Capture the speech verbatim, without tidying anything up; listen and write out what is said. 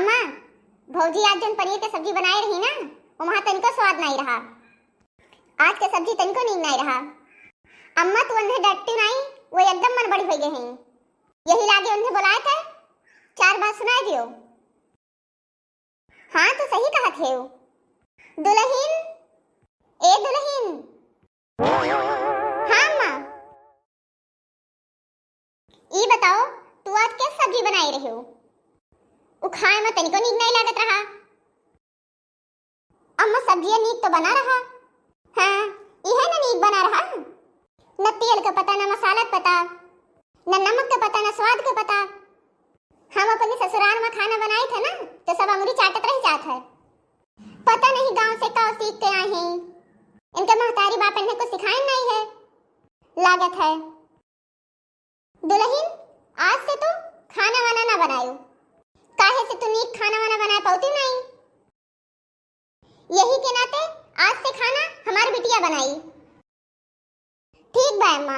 अम्मा, भौजी आज जौन पनीर के सब्जी बनाए रही ना, ओमा तनिको स्वाद नाई रहा। आज के सब्जी तनिको नीक नाई रहा। अम्मा, तू उन्हें डट्टी नाई, वो एकदम मन बड़ी होइ गए हैं। यही लागे उन्हें बुलाए थे, चार बात सुनाए दियो। हाँ, तू सही कहत हेउ। दुलहिन, ए दुलहिन। हाँ अम्मा। ई बताओ, तू आज के सब्जी बनाई रही हो? उ खाए में तनिको नीक नहीं लागत रहा। अम्मा, सब्जिया नीक तो बना रहा। हाँ, इहे न नीक बना रहा। न तेल के पता, न मसाला के पता, न नमक के पता, न स्वाद के पता। हम अपने ससुराल में खाना बनाए थे ना, तो सब अंगुरी चाटत रह जात है। पता नहीं गांव से का सीख के आए हैं। इनके महतारी बाप इन्हें कुछ सिखाए नहीं है, लागत है। दुलहिन, आज से तू खाना वाना ना बनायो, काहे से तू नीक खाना वाना बनाए पौती नहीं। यही के नाते आज से खाना हमार बिटिया बनाई। ठीक बा अम्मा,